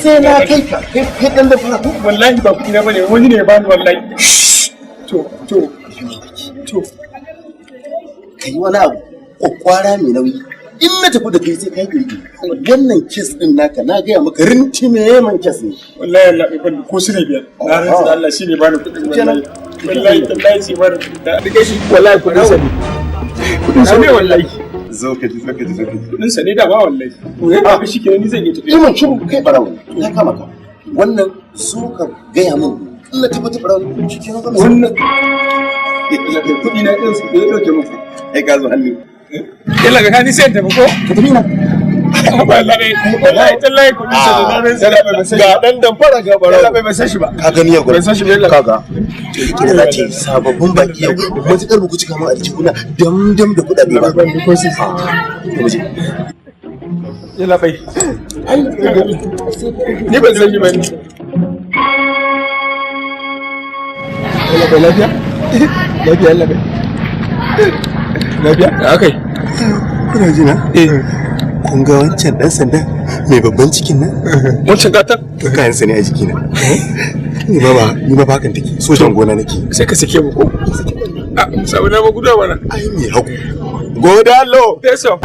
Sai na kai ka, kai dan da fara ko? Wallahi ba kuɗi na bane, wani ne ya bani wallahi. To. Ka yi wani abu kwakwara mai nauyi. In na tafi da kai sai kai girgi. Wannan case din naka, na gaya maka, rintime man case ne. Wallahi Allah bai bani ko 5 sule. Na rantsa da Allah shi ne bani kuɗin wallahi. Wallahi tallahi shi bani kuɗin. Da rike shi, wallahi kuɗin sa ne. Kuɗin sa ne wallahi. Zo ka ji, zo ka ji, zo ka ji. Kuɗin sa ne da ba wallahi. To ya ba shi kenan, ni zan iya tafiya. Yi mun shiru, kai barawo ne. Na kama ka. Wannan, zo ka gaya min. In na tabbata barawo ne, shi kenan zan Wannan kuɗi na ɗin su ya ɗauke muku. Ai ka zo hannu. Yalla ga ni sai in tafi ko? Ka tafi na. Wallahi wallahi tallahi kuɗin sa ne, na rantsa da ban san shi. Ga dan damfara, ga barawo. Yalla bai ban san shi ba. Ka gani yau. Ban san shi ba yalla. Kaga. Kina za ta yi sababbin baki yau. Matuƙar ba ku cika min aljihuna dam dam da kuɗaɗe ba. Ban ko sisi. To mu je. Yalla bai. Ni ban san shi ba ni. Yalla bai, lafiya? Lafiya yalla bai. Lafiya? Akai. Kuna ji na? Eh. Kun ga wancan ɗan sandan mai babban cikin nan? Wancan gatan? To kayansa ne a jikina. Ni ma ba hakan take. Sojan gona nake. Sai ka sake mu ko? A mu samu dama gudawa mana. Ai mai hagu. Godalo. There's your